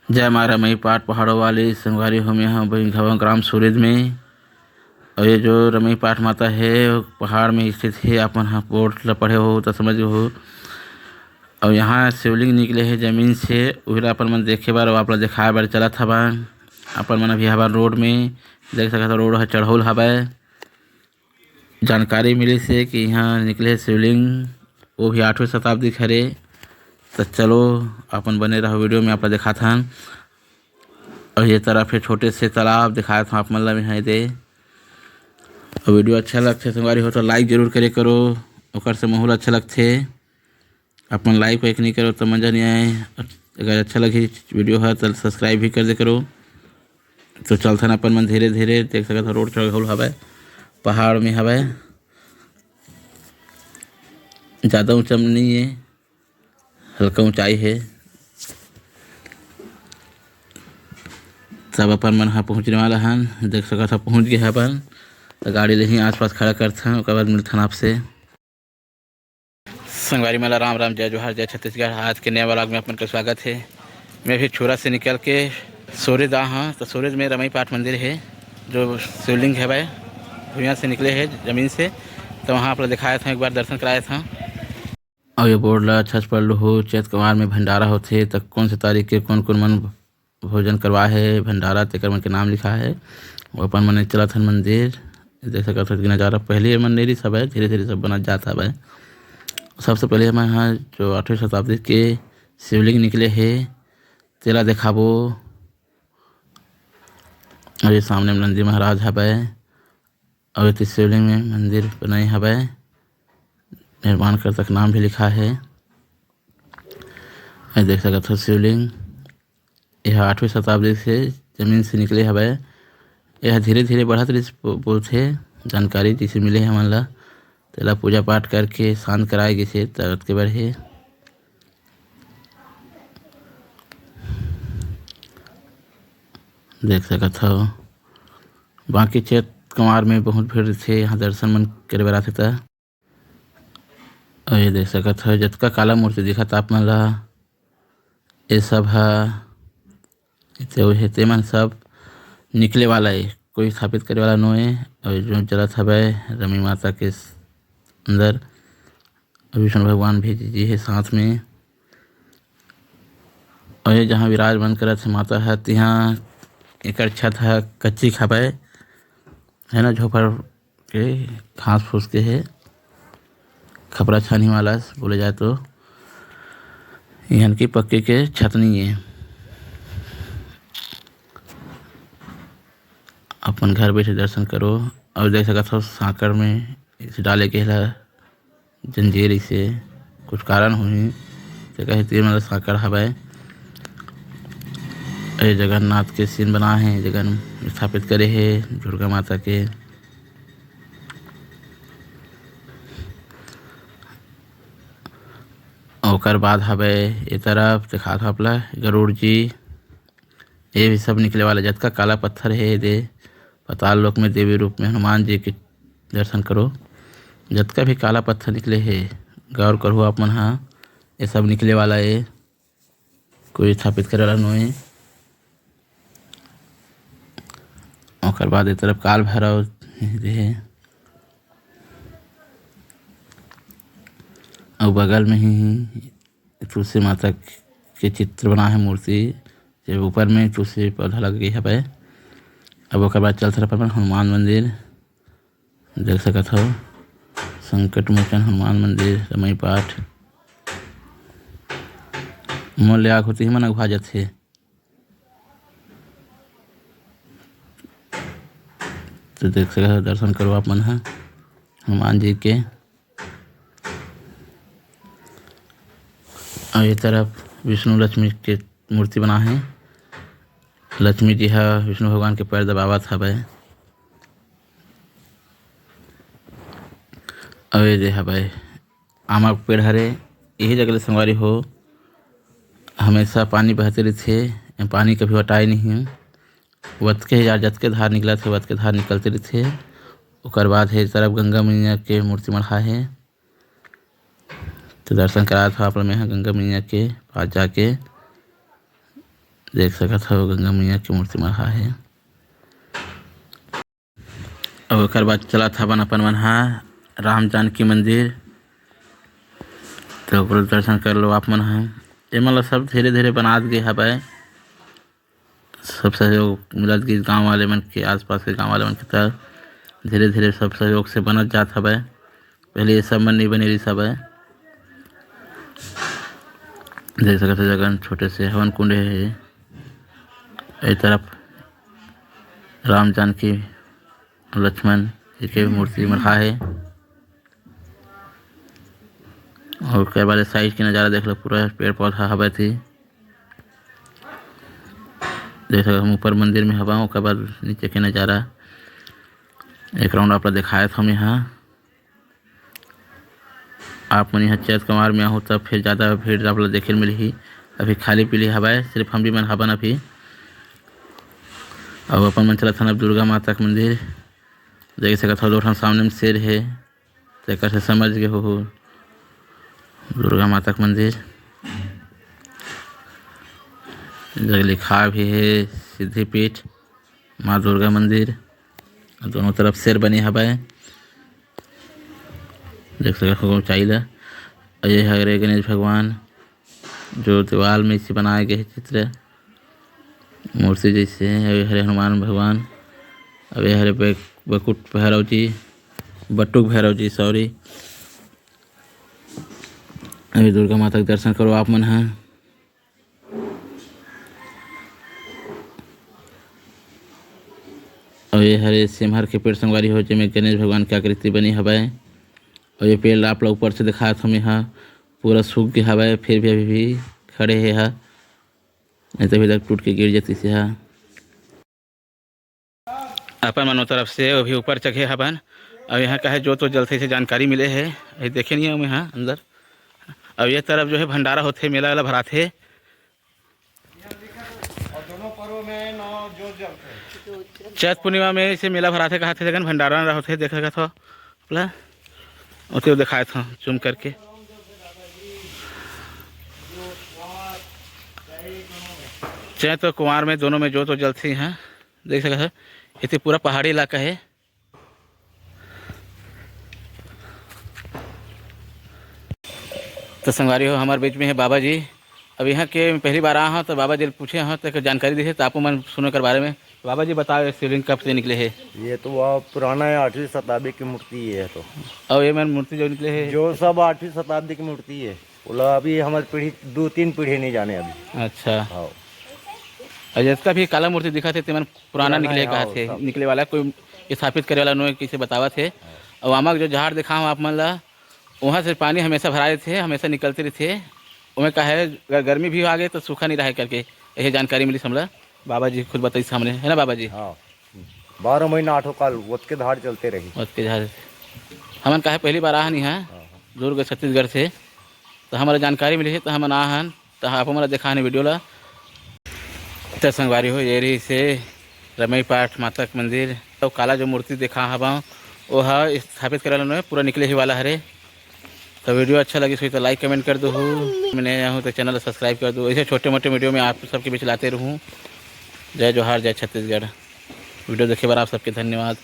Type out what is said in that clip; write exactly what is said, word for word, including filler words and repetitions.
जय माँ रमई पाट पहाड़ों वाली। संगवारी हो, मैं हूँ बहिन घावा ग्राम सूरज में। और ये जो रमई पाट माता है, वो पहाड़ में स्थित है। अपन ह बोर्ड ला पढ़े हो तो समझ हो। और यहाँ शिवलिंग निकले है जमीन से, उहला अपन मन देखे बर, आप ला दिखाए बर चलत हवन। अपन मन अभी हवन रोड में, देख सकत हो रोड ह चढ़ौल हवय। जानकारी मिलिस हे कि इहाँ निकले हे शिवलिंग, वो भी आठवीं शताब्दी के हरे। त चलो, अपन बने रहो वीडियो में, आप ला दिखाथन। और ये तरफ हे छोटे से तालाब, दिखात हूँ आप मन ला मैं दे। और वीडियो अच्छा लगथे संगवारी हो तो लाइक जरूर करे करो, ओकर से माहौल अच्छा लगथे। अपन लाइक वाइक नहीं करो तो मजा नहीं आए। अगर अच्छा लगे वीडियो है तो सब्सक्राइब भी कर दे करो। तो चलथन अपन मन धीरे धीरे, देख सकत हो रोड चढ़ौल हवय, पहाड़ में हवय, ज़्यादा ऊंचा में नहीं है, हल्का ऊंचाई है। तब अपन मन ह पहुँचने वाला हन, देख सकत हो पहुँच गए अपन। तो गाड़ी ले ही आसपास खड़ा करथन, ओकर बाद मिलथन आपसे। संगवारी मन ला राम राम, जय जोहार, जय छत्तीसगढ़। आज के नया व्लॉग में अपन के स्वागत है। मैं भी छुरा से निकल के सूरज आ हाँ, तो सूरज में रमई पाट मंदिर है, जो शिवलिंग है भाई, भुइयां से निकले है जमीन से। तो वहाँ आप लोग दिखाए थे, एक बार दर्शन कराए था। और ये बोर्ड ला छठ पर्व हो, चैत कुमार में भंडारा होथे, त कौन से तारीख के कौन कौन मन भोजन करवा है भंडारा, तेकर मन के नाम लिखा है। वो अपन मन चलत हन मंदिर, देख सकत हो कि नजारा पहले ये मन नहीं सब है, धीरे धीरे सब बनत जात हवय। सबसे पहले हमन ह जो आठवीं शताब्दी के शिवलिंग निकले हे, तेला देखाबो। और ये सामने में नंदी महाराज हवय, और ये शिवलिंग में मंदिर बनाए हवय, निर्माणकर्ता के नाम भी लिखा है। ये देख सकत हो शिवलिंग, यह आठवीं शताब्दी से जमीन से निकले हवय। यह धीरे धीरे बढ़त रहिस बो-, बोलथे। जानकारी जैसे मिले हे हमन ला, तेला पूजा पाठ करके शांत कराए गिसे, तरत के बर हे। देख सकत हव, बाकी चैत कुमार में बहुत भीड़ रहिथे, यहाँ दर्शन मन करे बर आथे त। और ये देख सकत हव, जतका काला मूर्ति दिखत आप मन ला, ये सब ह, एते ओहे, तेमन सब निकले वाला ए, कोई स्थापित करे वाला नो ए। और जो चलत हवय रमी माता के अंदर, विष्णु भगवान भी जी हे साथ में। और ये जहाँ विराजमान करत हे माता ह, तिहाँ एकर छत ह कच्ची हवय, है ना, झोपड़ के घास फूस के हे, खपरा छानी वाला बोले जाए तो। इहन की पक्के के छत नहीं है। अपन घर बैठे दर्शन करो। और देख सकत हो सांकड़ में इसे डाले के ला जंजीर, इसे कुछ कारण होही, तेकर सेती मतलब सांकड़ हवय। ये जगन्नाथ के सीन बना हे, जगन स्थापित करे हे दुर्गा माता के। ओकर बाद हवय ए तरफ देखात हव आप ला गरुड़ जी, ये भी सब निकले वाला। जतका काला पत्थर हे दे, पाताल लोक में देवी रूप में हनुमान जी के दर्शन करो। जतका भी काला पत्थर निकले हे, गौर करहु आप मन हा, ये सब निकले वाला ए, कोई स्थापित करे वाला नोए। ओकर बाद ए तरफ काल भैरव दे हे, अउ बगल में ही तुलसी माता के चित्र बना है, मूर्ति, जे ऊपर में तुलसी पौधा लग गई हवय। अब ओकर बाद चलत हन अपन हनुमान मंदिर, देख सकत हव, संकट मोचन हनुमान मंदिर, रमई पाठ। मोर ले आग होती ही मन अघुआ जाथे। तो देख सकत हव, दर्शन करो आप मन ह हनुमान जी के। और ये तरफ विष्णु लक्ष्मी के मूर्ति बना है। लक्ष्मी जी ह विष्णु भगवान के पैर दबावत हवय। और ये दे हवय आमा के पेड़ हरे, यही जगह ले संगवारी हो, हमेशा पानी बहते रहिथे, ये पानी कभी वटाए नहीं है। वतके ही यार जतके धार निकलत हे, वतके धार निकलते रहिथे। ओकर बाद हे तरफ गंगा मैया के मूर्ति मढ़ा हे, तो दर्शन करात हव आप लोग में ह गंगा मैया के पास जाके। देख सकत हव, गंगा मैया के मूर्ति मढ़ा हे। अउ ओकर बाद चलत हवन अपन मन ह राम जानकी मंदिर। तो ओकरो दर्शन कर लो आप मन ह। एमन ल सब धीरे-धीरे बनात गे हवय। सब सहयोग मिलत गिस गाँव वाले मन के, आसपास के गाँव वाले मन के तरफ धीरे-धीरे सब सहयोग से बनत जात हवय। पहले ये सब मन नइ बने रिहिस हवय। देख सकत हो, जगन छोटे से हवन कुंड हे। ए तरफ राम जानकी लक्ष्मण जी के मूर्ति मढ़ा हे। अउ ओकर बाद side के नजारा देख लो, पूरा पेड़ पौधा हवय थी। देख सकत हो, हम ऊपर मंदिर में हवा, ओकर बाद नीचे के नजारा। एक round आप ला दिखाए थो मैं हा। आप मन यहाँ चैत कुमार में आहू, तब फिर ज़्यादा भीड़ आप ला देखे ल मिलही। अभी खाली पीली हवाए, सिर्फ हम भी मन हवन अभी। अब अपन मन चलत हन अब दुर्गा माता के मंदिर। देख सकत हो, दो ठन सामने में शेर हे, तेकर से समझ गे होहू दुर्गा माता के मंदिर। जग लिखा भी हे सिद्धिपीठ माँ दुर्गा मंदिर। दोनों तरफ शेर बने हवय, देख सकत हो ऊंचाई ला। अउ ये हरे गणेश भगवान, जो दीवाल में इसे बनाए गए हे चित्र, मूर्ति जैसे हे। अउ ये हरे हनुमान भगवान, अउ ये हरे बे-, बकुट भैरव जी, बटुक भैरव जी, sorry। अउ ये दुर्गा माता के दर्शन करो आप मन ह। अउ ये हरे सेमहर के पेड़ संगवारी हो, जेमे गणेश भगवान के आकृति बनी हवय। अउ ये पेड़ ला आप ला ऊपर से दिखात हवे हा, पूरा सूख गे हवय, फिर भी अभी भी खड़े हे हा, नहीं तो अभी तक टूट के गिर जाती से हा। अपन मनो तरफ से अभी ऊपर चघे हवन। अउ यहाँ का हे, जोत तो जलथे से जानकारी मिले हे। अभी देखे नहीं हवे हा अंदर। अउ ये तरफ जो हे भंडारा होथे, मेला वाला भराथे। और दोनों पर्व में नौ जोत जलते हैं। चैत पूर्णिमा में इसे मेला भराथे, कहाथे, लेकिन भंडारा ना होथे, देख सकत हो, बोला, ओते दिखाए था zoom करके। चैत और कुंवार में दोनों में जोत तो जलती हैं, देख सकत हो। इतनी पूरा पहाड़ी इलाका है। तो संगवारी हो, हमारे बीच में है बाबा जी। अब यहाँ के पहली बार आया हूँ, तो बाबा जी पूछे हूँ, तो जानकारी दी है, तो आपको मन सुनो कर बारे में। बाबा जी, बताओ, ये शिवलिंग कब से निकले है? ये तो वह पुराना है, आठवीं शताब्दी की मूर्ति है। तो और ये मन मूर्ति जो निकले है? जो सब आठवीं शताब्दी की मूर्ति है, बोला अभी हमारी पीढ़ी, दो तीन पीढ़ी नहीं जाने अभी। अच्छा। हाँ। और जिसका भी काला मूर्ति दिखा थे, तेमन पुराना पुराना निकले है, कहा हाँ, थे, सब। निकले वाला कोई स्थापित करे वाला नोए, किसे बतावा थे। हाँ। और आमा के जो झाड़ दिखा हूँ आप मन ला, वहाँ से पानी हमेशा भराए थे, हमेशा निकलते रहिथे। ओमे का है, अगर गर्मी भी आ गई तो सूखा नहीं रहे करके, यही जानकारी मिली हमला। बाबा जी खुद बताई सामने, है ना बाबा जी? हाँ, बारह महीना आठों काल ओतके धार चलते रही। ओतके धार। हमन का है, पहली बार आहन यहाँ, हाँ, हाँ। दुर्ग छत्तीसगढ़ से, तो हमारा जानकारी मिली है, तो हमन आहन, तो आप हमारा देखा है वीडियो ला। तो संगवारी हो, ये रही से रमई पाठ माता के मंदिर। तो काला जो मूर्ति देखा हवा, वो हा स्थापित करे वाला नोहे, पूरा निकले ही वाला हरे। तो वीडियो अच्छा लगी सही तो like comment कर दो, मैंने आया हूँ तो channel subscribe कर दो। ऐसे छोटे मोटे वीडियो में आप सबके बीच लाते रहूँ। जय जोहार, जय छत्तीसगढ़। वीडियो देखे बर आप सबके धन्यवाद।